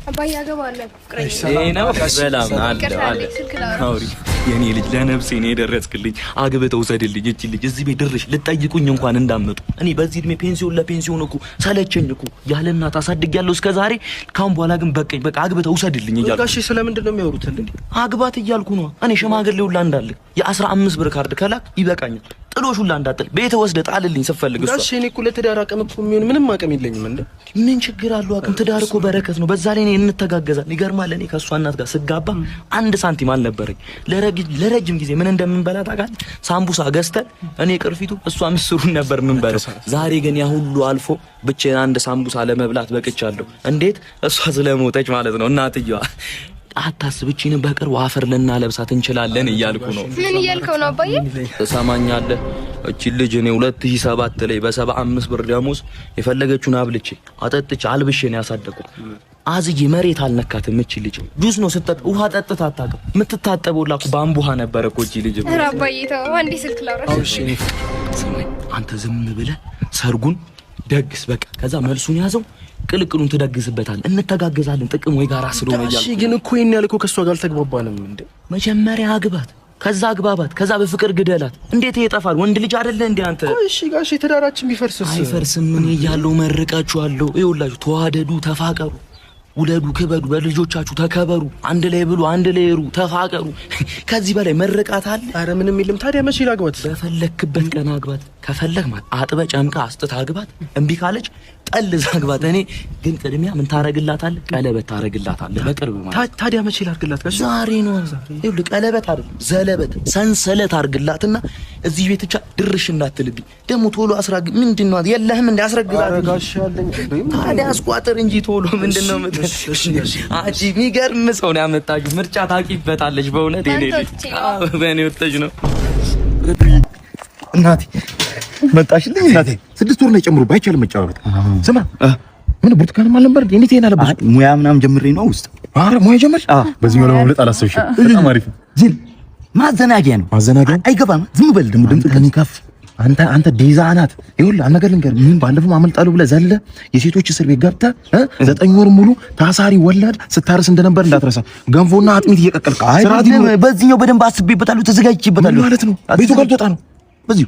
አባዬ አገባለሁ። ይሄ ነው። ሰላም አለ አለ። አውሪ የኔ ልጅ፣ ለነፍሴ ነው የደረስክልኝ። አግብተው ውሰድልኝ እቺ ልጅ እዚህ ቤት ድርሽ ልጠይቁኝ እንኳን እንዳመጡ። እኔ በዚህ እድሜ ፔንሲዮን ለፔንሲዮን እኮ ሰለቸኝ እኮ፣ ያለ እናት አሳድጌያለሁ እስከ ዛሬ። ካሁን በኋላ ግን በቃኝ፣ በቃ አግብተው ውሰድልኝ እያልኩ። ጋሼ ስለምንድን ነው የሚያወሩት እንዴ? አግባት እያልኩ ነው። እኔ ሽማግሌ ሁላ እንዳልክ የ15 ብር ካርድ ከላክ ይበቃኛል። ጥሎሽ ሁላ እንዳጥል ቤት ወስደህ ጣልልኝ ስትፈልግ። እሷ ጋሼ እኔ እኮ ለትዳር አቅም እኮ የሚሆን ምንም አቅም የለኝም እንዴ። ምን ችግር አለው? አቅም ትዳር እኮ በረከት ነው። በዛ ላይ እኔ እንተጋገዛለን። ይገርማል። እኔ ከእሷ እናት ጋር ስጋባ አንድ ሳንቲም አልነበረኝ። ለረጅም ጊዜ ምን እንደምንበላ ታውቃለህ? ሳምቡሳ ገዝተን እኔ ቅርፊቱ እሷ ምስሩን ነበር የምንበላው። ዛሬ ግን ያ ሁሉ አልፎ ብቻዬን አንድ ሳምቡሳ ለመብላት በቅቻለሁ። እንዴት? እሷ ስለሞተች ማለት ነው። እናትየዋ አታስብ፣ እቺንም በቅርቡ አፈር ልናለብሳት እንችላለን እያልኩ ነው። ምን እያልከው ነው አባዬ? ትሰማኛለህ? እቺ ልጅ እኔ 2007 ላይ በ75 ብር ደሞዝ የፈለገችውን አብልቼ አጠጥቼ አልብሼ ነው ያሳደኩት። አዝዬ መሬት አልነካትም። እቺ ልጅ ጁስ ነው ስጠጥ፣ ውሃ ጠጥታ አታውቅም። የምትታጠበው ላኩ ባምቡ ውሃ ነበረ እኮ እቺ ልጅ። ኧረ አባዬ ተው፣ አንዴ ስልክ ላውራ። ስማኝ አንተ ዝም ብለህ ሰርጉን ደግስ በቃ። ከዛ መልሱን ያዘው፣ ቅልቅሉን ትደግስበታለህ። እንተጋገዛለን፣ ጥቅም ወይ ጋራ ስለሆነ ጋሼ እያልኩ። ግን እኮ ይሄን ያህል እኮ ከእሷ ጋር አልተግባባንም እንዴ። መጀመሪያ አግባት፣ ከዛ አግባባት፣ ከዛ በፍቅር ግደላት። እንዴት ይሄ ይጠፋል? ወንድ ልጅ አይደለ እንዴ አንተ? እሺ ጋሼ ትዳራችን ቢፈርስስ? አይፈርስም። ምን እያለው መርቃችኋለሁ። ይኸውላችሁ ተዋደዱ፣ ተፋቀሩ፣ ውለዱ፣ ክበዱ፣ በልጆቻችሁ ተከበሩ፣ አንድ ላይ ብሉ፣ አንድ ላይ ሩ፣ ተፋቀሩ። ከዚህ በላይ መርቃት አለ? አረ ምንም የለም። ታዲያ መቼ ላግባት? በፈለክበት ቀን አግባት። ከፈለግ ማለት አጥበ ጨምቃ አስጥታ አግባት። እምቢ ካለች ጠልዛ አግባት። እኔ ግን ቅድሚያ ምን ታረግላታለህ? ቀለበት ታረግላታለህ። በቅርብ ማለት ታዲያ መቼ ላድርግላት ጋሼ? ዛሬ ነው። ይኸውልህ ቀለበት አይደለም ዘለበት ሰንሰለት አድርግላትና እዚህ ቤት ብቻ ድርሽ እንዳትልብኝ። ደግሞ ቶሎ አስራግ ምንድን ነው የለህም እንደ አስረግዛት። ኧረ ጋሼ አለኝ። ታዲያ አስቋጥር እንጂ ቶሎ ምንድን ነው አንቺ የሚገርም ሰው ነው ያመጣችሁ። ምርጫ ታውቂበታለሽ በእውነት የኔ ልጅ። አዎ፣ በእኔ ወጥተሽ ነው። እናቴ መጣሽልኝ። እናቴ 6 ወር ላይ ጨምሮ ባይቻልም መጫወት። ስማ ምን ብርቱካንም አልነበር እንዴ? እንዴት ይሄን አለበስኩ? ሙያ ምናምን ጀምሬ ነው ውስጥ። ኧረ ሙያ ጀመርሽ? በዚህኛው ለማምለጥ አላሰብሽም። በጣም አሪፍ ነው። ጅል ማዘናጊያ ነው። ማዘናጊያ አይገባም። ዝም በል ደግሞ ድምፅ ከኔ ከፍ አንተ አንተ ዲዛ ናት። ይኸውልህ አንድ ነገር ልንገርህ። ባለፈው አመልጣለሁ ብለህ ዘለህ የሴቶች እስር ቤት ገብተህ 9 ወር ሙሉ ታሳሪ ወላድ ስታርስ እንደነበር እንዳትረሳ። ገንፎና አጥሚት እየቀቀልክ ስርዓት ይኑር። በዚህኛው በደንብ አስቤበታለሁ፣ ተዘጋጅቼበታለሁ። ምን ማለት ነው? ቤቱ ጋር ልትወጣ ነው? በዚሁ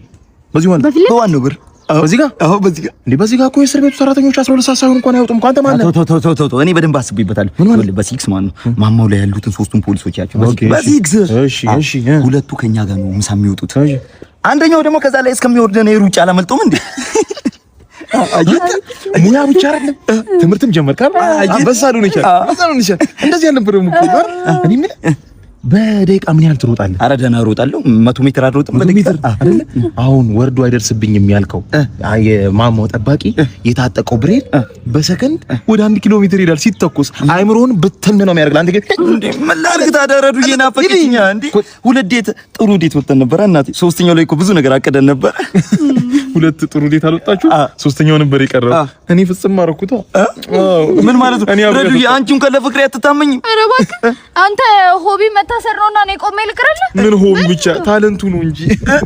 በዚህ ማለት በዋናው ብር በዚህ ጋር አዎ፣ በዚህ ጋር እንዴ? በዚህ ጋር እኮ የእስር ቤቱ ሰራተኞች 12 ሰዓት ሳይሆን እንኳን አይወጡም እኮ። አንተ ማን ነህ? ተው ተው ተው ተው ተው፣ እኔ በደንብ አስቤበታለሁ። ምን ማለት? ይኸውልህ በሲክስ ማለት ነው ማማው ላይ ያሉትን ሶስቱን ፖሊሶች ያቸው okay፣ እሺ። በሲክስ እሺ፣ እሺ፣ ሁለቱ ከኛ ጋር ነው ምሳ የሚወጡት። እሺ። አንደኛው ደግሞ ከዛ ላይ እስከሚወርድ ነው ሩጫ አላመልጠውም እንዴ? ሙያ ብቻ አይደለም ትምህርትም ጀመርክ አይደል? አንበሳ ልሆን ይችላል። አንበሳ ልሆን ይችላል። እንደዚህ አልነበረም እኮ አይደል? እኔ የምልህ በደቂቃ ምን ያህል ትሮጣለህ? አረ ደህና እሮጣለሁ። 100 ሜትር አልሮጥም 100 በደቂቃ። ሜትር አይደለ? አሁን ወርዶ አይደርስብኝም ያልከው የማማው ጠባቂ የታጠቀው ብሬን በሰከንድ ወደ 1 ኪሎ ሜትር ይሄዳል ሲተኮስ። አይምሮን ብትን ነው የሚያደርግልህ። አንተ ግን እንዴ ምን ላድርግ ታዲያ? ረዱዬ ናፈቀችኝ። እንዴ ሁለት date ጥሩ date ወጥተን ነበር እናቴ። ሶስተኛው ላይ እኮ ብዙ ነገር አቅደን ነበር። ሁለት ጥሩ date አልወጣችሁ፣ ሶስተኛው ነበር የቀረው። እኔ ፍጽም አደረኩት። ምን ማለት ነው? እኔ አብሬ ረዱዬ አንቺ እንኳን ለፍቅሬ አትታመኝም። ኧረ እባክህ አንተ hobby መታሰር ነውና እኔ ቆሜ ልቅርልህ? ምን hobby ብቻ talent ኡ ነው እንጂ።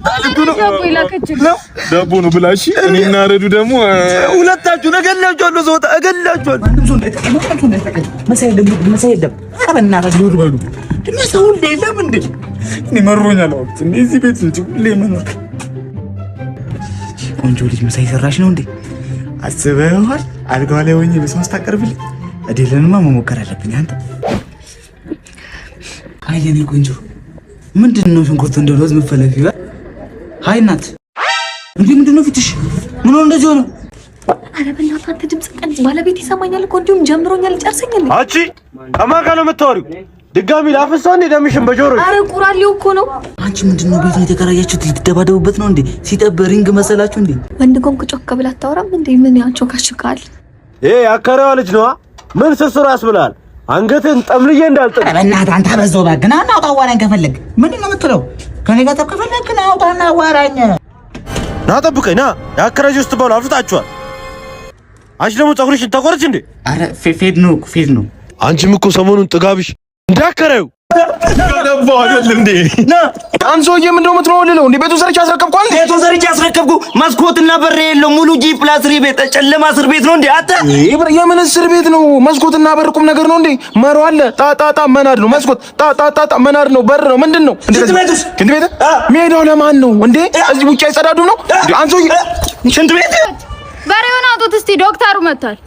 talent ኡ ነው። ዳቦ ይላከችልህ። ዳቦ ነው ብላሽ። እኔና ረዱ ደግሞ ሁለታችሁን እገላችኋለሁ። ሰውታ እገላችኋለሁ። እኔ መሮኛል። አሁን እንዴ እዚህ ቤት እንጂ ሁሌ መኖር። ቆንጆ ልጅ ምሳ የሰራሽ ነው እንዴ? አስበኸዋል? አልጋዋ ላይ ሆኜ ምሳውን ስታቀርብልኝ እድልንማ መሞከር አለብኝ። አንተ አይ የኔ ቆንጆ ምንድን ነው ሽንኩርት እንደ ሮዝ መፈለፊ? Hi እናት፣ እንዴ ምንድን ነው ፊትሽ? ምን ሆነ እንደዚህ ሆነ? ኧረ በእናትህ አንተ ድምፅ ቀንስ፣ ባለቤት ይሰማኛል እኮ እንዲሁም ጀምሮኛል፣ ይጨርሰኛል። አንቺ ከማን ጋር ነው የምታወሪው? ድጋሚ ላፍሰው እንዴ ደምሽን በጆሮሽ? ኧረ ቁራሌው እኮ ነው። አንቺ ምንድን ነው ቤቱን የተከራያችሁት? ልትደባደቡበት ነው እንዴ? ሲጠብ ring መሰላችሁ እንዴ? ወንድ ጎንክ ጮክ ብለህ አታወራም እንዴ? ምን ያንቾካሽካል? ይሄ ያከራዋ ልጅ ነዋ። ምን ስስሩ ያስብላል? አንገትህን ጠምልዬ እንዳልጥል። በእናትህ አንተ አበዛው እባክህ። ና አውጣ አዋራኝ ከፈለግ። ምንድን ነው የምትለው? ከኔ ጋር ጠብ ከፈለግ ና አውጣና አዋራኝ። ና ጠብቀኝ። ና የአከራጅ ውስጥ ባሉ አፍጣችኋል። አንቺ ደግሞ ፀጉርሽን ተቆረች እንዴ? አረ fade ነው እኮ fade ነው። አንቺም እኮ ሰሞኑን ጥጋብሽ እንዳከራዩ። ገባሁ አይደል እንዴ? አንድ ሰውዬ ምንድን ነው የምትነውልለው እንዴ? ቤቱን ሰርቼ አስረከብኩ አይደል? ቤቱን ሰርቼ አስረከብኩ። መስኮትና በር የለው፣ ሙሉ G+3 ቤት፣ ጨለማ እስር ቤት ነው እንዴ አንተ? የምን እስር ቤት ነው? መስኮትና በር ቁም ነገር ነው እንዴ? መሮ አለ፣ ጣጣጣ መናድ ነው። መስኮት ጣጣጣ መናድ ነው። በር ነው። ምንድን ነው? ሽንት ቤቱስ? ሽንት ቤት ሜዳው ለማን ነው እንዴ? እዚህ ውጭ አይጸዳዱም ነው እንዴ? አንድ ሰውዬ ሽንት ቤት በሬውን አውጡት እስቲ፣ ዶክተሩ መጥቷል።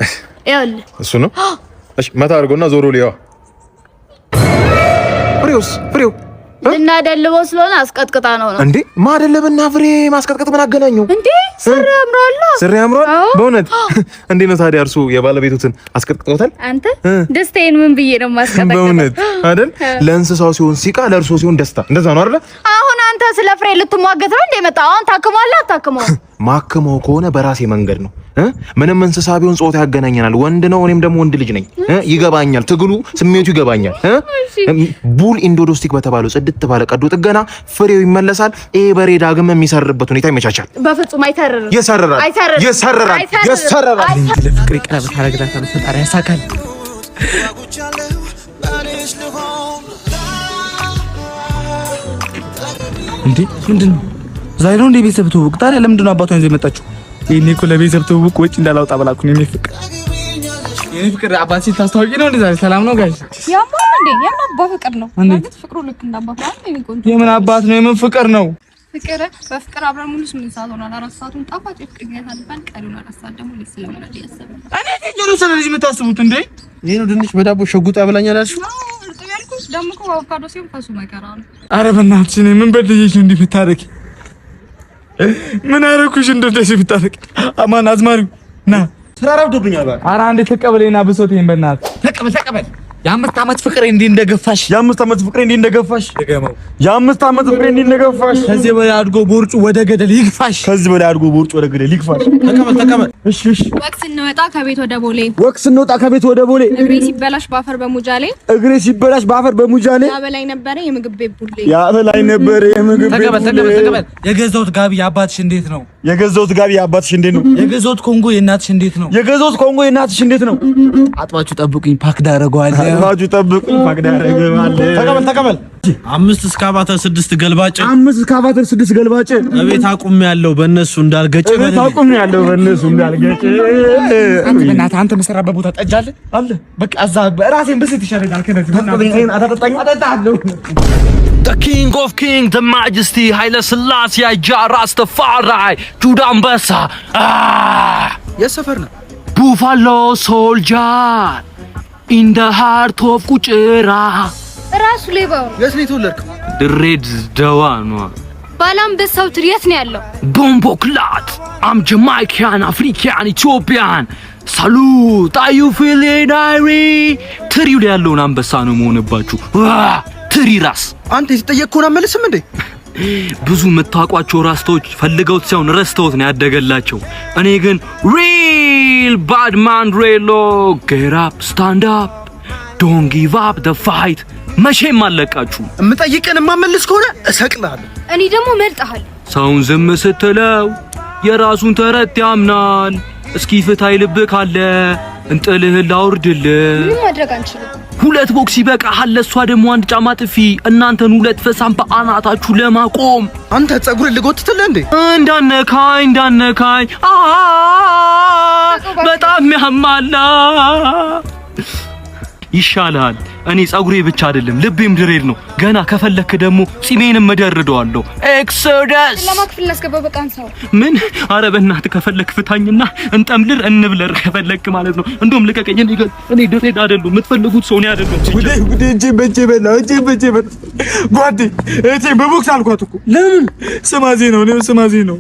ይኸውልህ እሱ ነው። እሺ መታ አድርጎና ዞሮ ሊያው ፍሬውስ ፍሬው ልናደልበው ስለሆነ አስቀጥቅጣ ነው ነው እንዴ? ማደለብና ፍሬ ማስቀጥቀጥ ምን አገናኘው እንዴ? ስር ያምራል፣ ስር ያምራል። በእውነት እንዴ ነው ታዲያ? እርሱ የባለቤቱትን አስቀጥቅጦታል? አንተ ደስታዬን ምን ብዬ ነው ማስቀጥቀጥ? በእውነት አይደል? ለእንስሳው ሲሆን ሲቃ፣ ለእርሶ ሲሆን ደስታ። እንደዛ ነው አይደል? አሁን አንተ ስለ ፍሬ ልትሟገት ነው እንዴ መጣ? አሁን ታክሟል አታክመው? ማክመው ከሆነ በራሴ መንገድ ነው። ምንም እንስሳ ቢሆን ጾታ ያገናኘናል። ወንድ ነው፣ እኔም ደግሞ ወንድ ልጅ ነኝ። ይገባኛል፣ ትግሉ ስሜቱ ይገባኛል። ቡል ኢንዶዶስቲክ በተባለው ጽድት ባለ ቀዶ ጥገና ፍሬው ይመለሳል። ይሄ በሬ ዳግም የሚሰርበት ሁኔታ ይመቻቻል። በፍጹም አይተርርም። ይሰርራል፣ ይሰርራል፣ ይሰርራል። ለፍቅሬ ቀለበት አደርግላታለሁ። ፈጣሪ ያሳካል። እንዴ ምንድን ነው ዛሬ ነው እንዴ ቤተሰብ ትውውቅ? ታዲያ ለምንድን ነው አባቷን ይዞ የመጣችው? ይሄኔ እኮ ለቤተሰብ ትውውቅ ወጪ እንዳላወጣ ብላ እኮ ነው። የኔ ፍቅር የኔ ፍቅር አባት ሲል ታስታውቂ ነው እንዴ ዛሬ? ሰላም ነው guys? ያማል እንዴ? የምን አባ ፍቅር ነው ማለት ፍቅሩ ልክ እንዳባቱ አይደል? የኔ ቆንጆ የምን አባት ነው? የምን ፍቅር ነው? ፍቅር በፍቅር አብረን ሙሉ 8 ሰዓት ሆኗል። 4 ሰዓቱን ጣፋጭ የፍቅር ጊዜ አሳልፈን ቀሪውን 4 ሰዓት ደግሞ ልጅ ስለመውለድ እያሰብን ነው። እኔ ቴጀሩ ስለ ልጅ የምታስቡት እንዴ? ይሄ ነው ድንች በዳቦ ሸጉጣ ያበላኛል ያልሽው? እርጥብ ያልኩሽ ደግሞ እኮ አቮካዶ ሲሆን ፈሱ መከራ ነው። ኧረ በእናትሽ እኔ ምን በድዬሽ ነው እንዲህ የምታረቂ? ምን አደረኩሽ እንደዚህ የምታረቂ? አማን አዝማሪው ና ስራ ረፍዶብኛል። እባክህ ኧረ አንዴ ተቀበለኝና ብሶቴን በእናትህ ተቀበል ተቀበል። የአምስት ዓመት ፍቅሬ እንዲህ እንደገፋሽ፣ የአምስት ዓመት ፍቅሬ እንዲህ እንደገፋሽ፣ ደገመው። የአምስት ዓመት ፍቅሬ እንዲህ እንደገፋሽ፣ ከዚህ በላይ አድጎ ቦርጩ ወደ ገደል ይግፋሽ፣ ከዚህ በላይ አድጎ ቦርጩ ወደ ገደል ይግፋሽ። ተቀበል ተቀበል። እሺ እሺ። ወቅት ስንወጣ ከቤት ወደ ቦሌ፣ ወቅት ስንወጣ ከቤት ወደ ቦሌ፣ እግሬ ሲበላሽ ባፈር በሙጃሌ፣ እግሬ ሲበላሽ ባፈር በሙጃሌ፣ ያበላይ ነበረ የምግብ ቤት ቡሌ፣ ያበላይ ነበረ የምግብ ቤት ተቀበል ተቀበል ተቀበል። የገዛሁት ጋቢ የአባትሽ እንዴት ነው? የገዛሁት ጋቢ የአባትሽ እንዴት ነው? የገዛሁት ኮንጎ የእናትሽ እንዴት ነው? የገዛሁት ኮንጎ የእናትሽ እንዴት ነው? አጥባችሁ ጠብቁኝ pack ዳረገዋለሁ። አጥባችሁ ጠብቁኝ pack ዳረገዋለሁ። ተቀበል ተቀበል። 5 እስካቫተር 6 ገልባጭ፣ 5 እስካቫተር 6 ገልባጭ፣ እቤት አቁም ያለው በእነሱ እንዳልገጭ፣ እቤት አቁም ያለው በእነሱ እንዳልገጭ። አንተ በእናትህ አንተ የምሰራበት ቦታ ጠጅ አለ አለ። በቃ እዛ ራሴን ብስት ይሻለኛል። ከነዚህ አታጠጣኝ። አጠጣለሁ። The King of King, the Majesty, ኃይለ ሥላሴ ጃ ራስተፋራይ ጁዳ አንበሳ። የት ሰፈር ነው? Buffalo soldier in the heart of ቁጭራ። ራሱ ሌባው ነው። የት ነው የተወለድከው? ድሬዳዋ ነው። ባላንበሳው ትሪ የት ነው ያለው? Bomboclaat, I'm Jamaican, African, Ethiopian. Salute, are you feeling irie? ትሪው ላይ ያለውን አንበሳ ነው መሆንባችሁ። ትሪ ራስ። አንተ የተጠየቅከውን አመልስም እንዴ? ብዙ የምታውቋቸው ራስቶች ፈልገውት ሳይሆን ረስተውት ነው ያደገላቸው። እኔ ግን real badman ሬሎ፣ get up, stand up, don't give up the fight። መቼም አለቃችሁ። የምጠይቅህን የማመልስ ከሆነ እሰቅልሃለሁ። እኔ ደግሞ መልጠሃል። ሰውን ዝም ስትለው የራሱን ተረት ያምናል። እስኪ ፍታይ ልብህ ካለ እንጥልህን ላውርድልህ። ምንም ማድረግ አንችልም። ሁለት ቦክስ ይበቃሃል። ለእሷ ደግሞ አንድ ጫማ ጥፊ። እናንተን ሁለት ፈሳም በአናታችሁ ለማቆም። አንተ ፀጉርን ልጎትትልህ እንዴ? እንዳነካኝ እንዳነካኝ፣ አ በጣም ያማላ። ይሻልሃል። እኔ ጸጉሬ ብቻ አይደለም ልቤም dread ነው። ገና ከፈለክ ደግሞ ጺሜንም መደርደዋለሁ። Exodus። ጨለማ ክፍል እናስገባው። በቃ አንሳው። ምን? አረ በእናትህ ከፈለክ ፍታኝና እንጠምልር እንብለር ከፈለክ ማለት ነው። እንደውም ልቀቀኝ። እኔ dread አይደለሁም፣ የምትፈልጉት ሰው እኔ አይደለሁም። ጉዴ ጉዴ! እጄ በእጄ በላ፣ እጄ በእጄ በላ። ጓዴ እህቴ በቦክስ አልኳት እኮ። ለምን? ስማዜ ነው፣ እኔም ስማዜ ነው።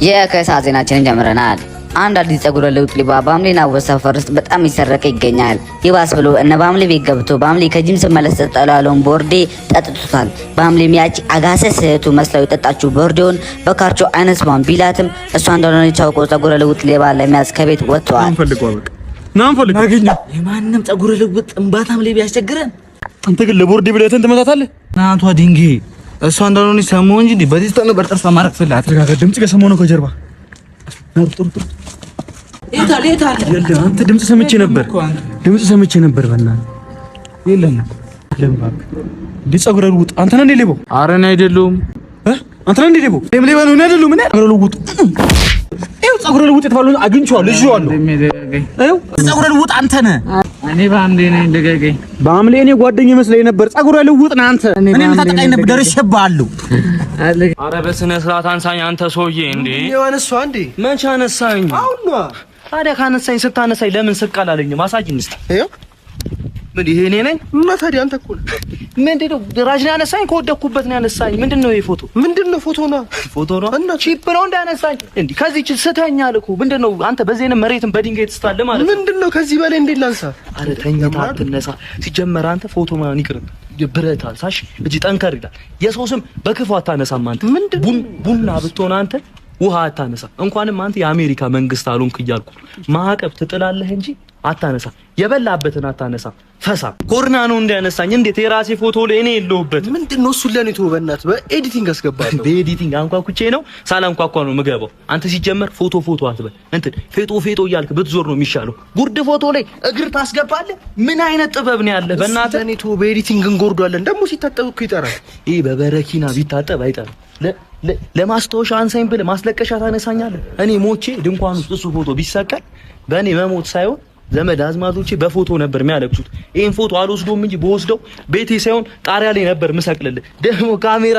የከሰዓት ዜናችንን ጀምረናል። አንድ አዲስ ጸጉረ ልውጥ ሌባ በሐምሌ ናወት ሰፈር ውስጥ በጣም ይሰረቀ ይገኛል። ይባስ ብሎ እነ ባምሌ ቤት ገብቶ ባምሌ ከጂም ስመለስ ጠጣሁ ያለውን ቦርዴ ጠጥቶታል። ባምሌም ያቺ አጋሰስ እህቱ መስላው የጠጣችው ቦርዴውን በካርቾ አይነስማም ቢላትም እሷ እንደሆነች አውቆ ጸጉረ ልውጥ ሌባ ለመያዝ ከቤት ወጥተዋል። የማንም ጸጉረ ልውጥ እምባታም ሌባ ያስቸግረን። አንተ ግን ለቦርዴ ብለህ ትመታታለህ። እናቷ ድንጌ እሷ እንዳልሆነች ሰማሁ እንጂ እንዲህ በዚህ ነበር ጥርሷ ማረቅ ፍላ። ተረጋጋ። ድምጽ ከሰማሁ ነው ከጀርባ። ጥሩ ጥሩ። የታለ የታለ? የለም አንተ ድምጽ ሰምቼ ነበር፣ ድምጽ ሰምቼ ነበር። በእናትህ የለም። እንዴ ፀጉረ ልውጥ አንተ ነህ እንዴ ሌባው? ኧረ እኔ አይደለሁም። አንተ ነህ እንዴ ሌባው? እኔም ሌባ ነው። እኔ አይደለሁም። እኔ ፀጉረ ልውጥ ይኸው ፀጉረ ልውጥ የተባለውን አግኝቼዋለሁ፣ ይዤዋለሁ። ይኸው ፀጉረ ልውጥ አንተ ነህ። እኔ በሐምሌ ነኝ። ልቀቀኝ። በሐምሌ እኔ ጓደኛዬ መስለኝ ነበር። ፀጉረ ልውጥ ነህ አንተ። እኔ የምታጠቃኝ ነበር፣ ደርሼብሃለሁ። ኧረ በስነ ስርዓት አንሳኝ አንተ ሰውዬ። እንዴ ያነሷ እንዴ? መቼ አነሳኝ? አሁን ነዋ። ታዲያ ካነሳኝ ስታነሳኝ ለምን ስቅ አላለኝም? አሳይኝ እስኪ። ይኸው ምን ይሄ እኔ ነኝ? እና ታዲያ አንተ እኮ ነህ። ምንድን ነው ደራጅ ነው ያነሳኝ? ከወደኩበት ነው ያነሳኝ። ምንድን ነው ይሄ ፎቶ? ምንድን ነው ፎቶ ነው? ፎቶ ነው እና cheap ነው እንዳነሳኝ። እንዴ ከዚህ ስተኛ አልኩ። ምንድን ነው አንተ በዜንም መሬትን በድንጋይ ትስታለህ ማለት ነው። ምንድን ነው ከዚህ በላይ እንዴት ላንሳ? አረ ተኝተህ አትነሳ። ሲጀመር አንተ ፎቶ ምናምን ይቅርብ፣ ብረት አንሳሽ እጅ ጠንከር ይላል። የሰው ስም በክፉ አታነሳም አንተ። ቡና ብትሆን አንተ ውሃ አታነሳ። እንኳንም አንተ የአሜሪካ መንግስት አልሆንክ እያልኩ ማዕቀብ ትጥላለህ እንጂ አታነሳ። የበላበትን አታነሳ። ፈሳ ኮርና ነው እንዳያነሳኝ። እንዴት የራሴ ፎቶ ላይ እኔ የለሁበትም። ምንድን ነው እሱን ለኔ ተወው፣ በእናትህ በ editing አስገባለሁ። በ editing አንኳኩቼ ነው ሳላንኳኳ ነው የምገባው። አንተ ሲጀመር ፎቶ ፎቶ አትበል። እንትን ፌጦ ፌጦ እያልክ ብትዞር ነው የሚሻለው። ጉርድ ፎቶ ላይ እግር ታስገባለህ። ምን አይነት ጥበብ ነው ያለህ? በእናትህ ለኔ ተወው፣ በ editing እንጎርዷለን። ደግሞ ሲታጠብ እኮ ይጠራል። ይሄ በበረኪና ቢታጠብ አይጠራም። ለማስታወሻ አንሳኝ ብለህ ማስለቀሻ ታነሳኛለህ። እኔ ሞቼ ድንኳን ውስጥ እሱ ፎቶ ቢሰቀል በእኔ መሞት ሳይሆን ዘመድ አዝማዶቼ በፎቶ ነበር የሚያለቅሱት። ይሄን ፎቶ አልወስዶም እንጂ በወስደው ቤቴ ሳይሆን ጣሪያ ላይ ነበር ምሰቅልልህ። ደግሞ ካሜራ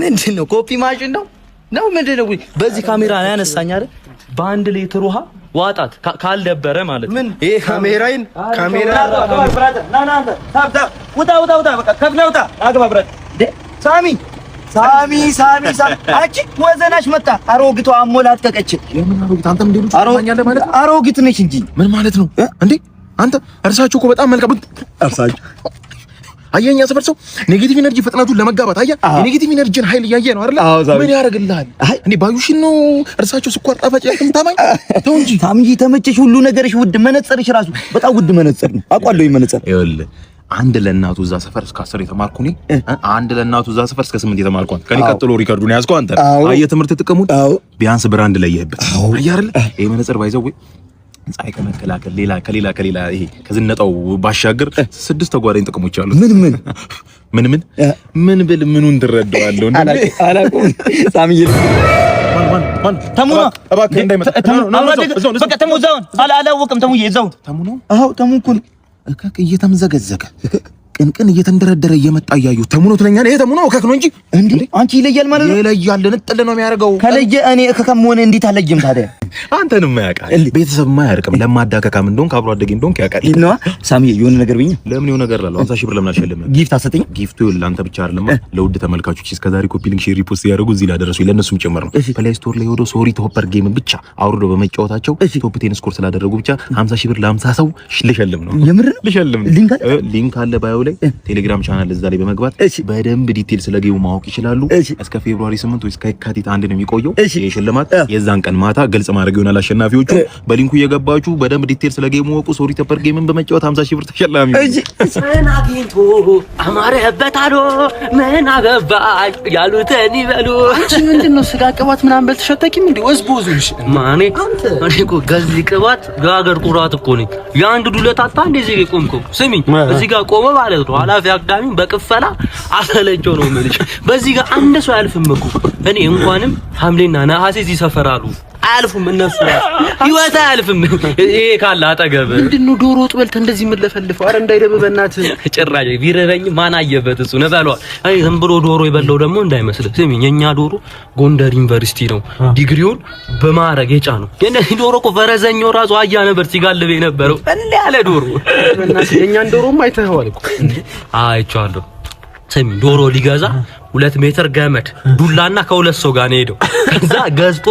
ምንድን ነው? copy machine ነው ነው ምንድን ነው? በዚህ ካሜራ ነው ያነሳኝ አይደል? በአንድ ሊትር ውሃ ዋጣት ካልደበረ ማለት ነው። ምን ይሄ ካሜራይን ካሜራ ውጣ ውጣ ውጣ፣ በቃ ከፍለህ ውጣ። አግባ ብረት ሳሚ ሳሚ ሳሚ ሳሚ፣ አንቺ ወዘናሽ መጣ። አሮጊቷ አሞላቀቀች። የምን አሮጊት? አንተም እንደ ልጅ ትማኛለህ ማለት ነው? አሮጊት ነች እንጂ ምን ማለት ነው እንዴ? አንተ እርሳቸው እኮ በጣም መልካም እርሳቸው። አየህ፣ እኛ ሰፈር ሰው negative energy ፍጥነቱን ለመጋባት አየህ፣ የ negative energy ን ኃይል እያየህ ነው አይደል? ምን ያደርግልሃል እንዴ? ባዩሽን ነው እርሳቸው ስኳር ጣፋጭ ያልክ የምታማኝ? ተው እንጂ ታምዬ፣ ተመቸሽ ሁሉ ነገርሽ ውድ፣ መነጽርሽ ራሱ በጣም ውድ መነጽር ነው። አውቃለሁ ይሄ መነጽር። ይኸውልህ አንድ ለእናቱ እዛ ሰፈር እስከ 10 የተማርኩ እኔ፣ አንድ ለእናቱ እዛ ሰፈር እስከ 8 የተማርኩ አንተ፣ ከኔ ቀጥሎ record ኡን ያዝከው አንተ። አየህ ትምህርት ጥቅሙን ቢያንስ brand ለየህበት። አየህ አይደል? ይሄ መነጽር ባይዘው ወይ ፀሐይ ከመከላከል ሌላ ከሌላ ከሌላ ይሄ ከዝነጣው ባሻገር 6 ተጓዳኝ ጥቅሞች አሉት። ምን ምን ምን ምን ምን ብል ምኑን ትረዳዋለህ? እንዴ አላውቅም ሳሚዬ። ማን ማን? ተሙ ነው። እባክህ እንዳይመጣ። በቃ ተሙ እዛውን አላወቅም። ተሙዬ እዛውን ተሙ ነው። አዎ ተሙ እኮ ነው። እከክ እየተምዘገዘገ ቅንቅን እየተንደረደረ እየመጣ እያዩ ተሙ ነው ትለኛለህ? ይሄ ተሙ ነው እከክ ነው እንጂ። እንዴ አንቺ ይለያል ማለት ነው። ይለያል። ንጥል ነው የሚያደርገው። ከለየ እኔ እከካም ሆነ እንዴት አለየም ታዲያ? አንተንም ያውቃል። ቤተሰብ አያርቅም። ለማዳ እከካም እንደሆንክ አብሮ አደጌ እንደሆንክ ያውቃል። ነዋ ሳሚዬ፣ የሆነ ነገር ብኝ ለምን የሆነ ነገር እላለሁ? 50 ሺህ ብር ለምን አልሸልምህም? gift አሰጠኝ። gift ኡ ይኸውልህ አንተ ብቻ አይደለም ለውድ ተመልካቾች እስከዛሬ copy link share repost ያደረጉ እዚህ ላደረሱ ለእነሱም ጭምር ነው። Play Store ላይ ሄዶ Sorry Topper game ብቻ አውርዶ በመጫወታቸው top 10 score ስላደረጉ ብቻ 50 ሺህ ብር ለ50 ሰው ልሸልም ነው። የምር ነው ልሸልም ነው። link አለ bio ላይ ቴሌግራም ቻናል እዛ ላይ በመግባት በደንብ detail ስለ game ኡ ማወቅ ይችላሉ። እስከ February 8 ወይ እስከ የካቲት 1 ነው የሚቆየው ይሄ ሽልማት። የዛን ቀን ማታ ግልጽ ማድረግ ይሆናል አሸናፊዎቹ። በ link ኡ እየገባችሁ በደንብ detail ስለ game ኡ ወቁ። Sorry Topper game ን በመጫወት 50 ሺህ ብር ተሸላሚ። ምን አግኝቶ አማረበት አሉ ምን አገባሽ ያሉትን ይበሉ። አንቺ ምንድን ነው ስጋ ቅባት ምናምን በልተሽ አታውቂም እንዴ? ወዝ ቦዙሽ ማኔ እኔ እኮ ገዚ ቅባት የሀገር ኩራት እኮ ነኝ። የአንድ ዱለት አታ እንደዚህ ቆምከው። ስሚኝ እዚህ ጋር ቆመ ማለት ነው። ኃላፊ አግዳሚው በቅፈላ አሰለቸው ነው የምልሽ። በዚህ ጋር አንድ ሰው አያልፍም እኮ። እኔ እንኳንም ሐምሌና ነሐሴ እዚህ ሰፈር አሉ አያልፉም። እነሱ ህይወት አያልፍም። ይሄ ካለ አጠገብ ምንድን ነው ዶሮ ወጥ በልተህ እንደዚህ የምትለፈልፈው? አረ እንዳይደብህ በእናትህ። ጭራሽ ቢርበኝ ማን አየበት እሱ ነበሏል። አይ ዝም ብሎ ዶሮ የበላው ደግሞ እንዳይመስልህ። ስሚኝ የኛ ዶሮ ጎንደር ዩኒቨርሲቲ ነው ዲግሪውን በማዕረግ የጫነው። የእነዚህ ዶሮ እኮ ፈረሰኛው ራሱ አያ ነበር ሲጋልብ የነበረው እንደ ያለ ዶሮ። በእናትህ የእኛን ዶሮማ አይተኸዋል እኮ። አይቼዋለሁ። ስሚ ዶሮ ሊገዛ 2 ሜትር ገመድ ዱላና ከሁለት ሰው ጋር ነው የሄደው። ከዛ ገዝቶ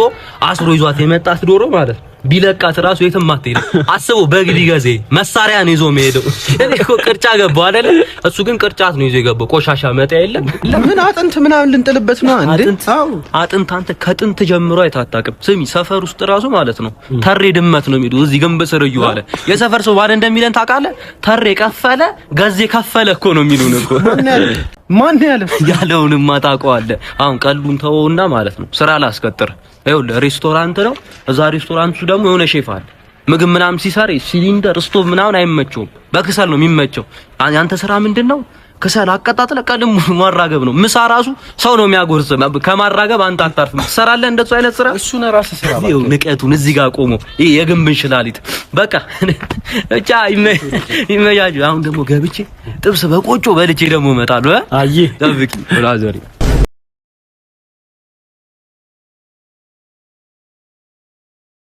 አስሮ ይዟት የመጣት ዶሮ ማለት ነው። ቢለቃት ራሱ የትም አትሄድም። አስበው በግ ሊገዛ መሳሪያ ነው ይዞ የሚሄደው። እኔ እኮ ቅርጫ ገባው አይደለ? እሱ ግን ቅርጫት ነው ይዞ የገባው። ቆሻሻ መጣ የለም። ምን አጥንት ምናምን ልንጥልበት ነው እንዴ? አጥንት አንተ ከጥንት ጀምሮ አይታጣቅም። ስሚ ሰፈር ውስጥ ራሱ ማለት ነው ተሬ ድመት ነው የሚሉ እዚህ ግንብ ስር እየዋለ የሰፈር ሰው ባለ እንደሚለን ታውቃለህ? ተሬ ከፈለ ገዜ ከፈለ እኮ ነው የሚሉን እኮ። ማን ያለ ያለውንማ ታውቀዋለህ። አሁን ቀልዱን ተወውና ማለት ነው ስራ ላስቀጥር። ይኸውልህ ሬስቶራንት ነው። እዛ ሬስቶራንቱ ደግሞ የሆነ ሼፍ አለ። ምግብ ምናምን ሲሰራ cylinder stove ምናምን አይመቸውም፣ በክሰል ነው የሚመቸው። ያንተ ስራ ምንድነው? ከሰል አቀጣጥለ ቀንም ማራገብ ነው። ምሳ ራሱ ሰው ነው የሚያጎርስ። ከማራገብ አንተ አታርፍም። ትሰራለህ እንደሱ አይነት ስራ። እሱን ራስህ ስራ። ይኸው ንቀቱን እዚህ ጋር ቆሞ ይሄ የግንብ እንሽላሊት በቃ ብቻ ይመያጁ። አሁን ደግሞ ገብቼ ጥብስ በቆጮ በልቼ ደግሞ እመጣለሁ። አይ ጠብቂ brother።